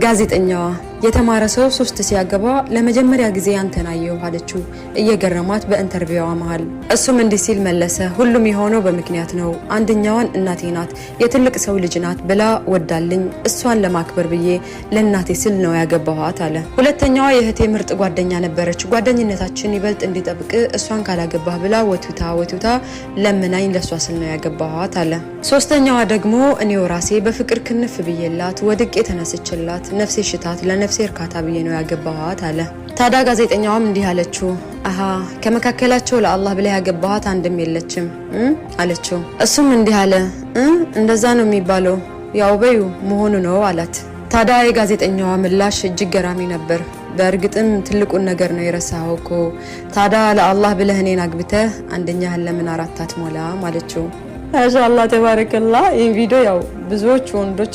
ጋዜጠኛዋ የተማረ ሰው ሶስት ሲያገባ ለመጀመሪያ ጊዜ አንተን አየሁ አለችው እየገረማት በ interview ዋ መሃል። እሱም እንዲህ ሲል መለሰ፣ ሁሉም የሆነው በምክንያት ነው። አንደኛዋን እናቴ ናት፣ የትልቅ ሰው ልጅ ናት ብላ ወዳልኝ እሷን ለማክበር ብዬ ለእናቴ ስል ነው ያገባኋት አለ። ሁለተኛዋ የእህቴ ምርጥ ጓደኛ ነበረች። ጓደኝነታችን ይበልጥ እንዲጠብቅ እሷን ካላገባህ ብላ ወትውታ ወትውታ ለምናኝ ለእሷ ስል ነው ያገባኋት አለ። ሶስተኛዋ ደግሞ እኔው ራሴ በፍቅር ክንፍ ብዬላት ወድቄ ተነስችላት ነፍሴ ሽታት ለነፍሴ እርካታ ብዬ ነው ያገባኋት አለ። ታዲያ ጋዜጠኛዋም እንዲህ አለችው፣ አሃ ከመካከላቸው ለአላህ ብለህ ያገባኋት አንድም የለችም አለችው። እሱም እንዲህ አለ፣ እንደዛ ነው የሚባለው፣ ያው በዩ መሆኑ ነው አላት። ታዲያ የጋዜጠኛዋ ምላሽ እጅግ ገራሚ ነበር። በእርግጥም ትልቁን ነገር ነው የረሳኸው እኮ። ታዲያ ለአላህ ብለህ እኔን አግብተህ አንደኛህን ለምን አራት አትሞላም አለችው። ማሻአላህ ተባረከላህ። ይህን ቪዲዮ ያው ብዙዎች ወንዶች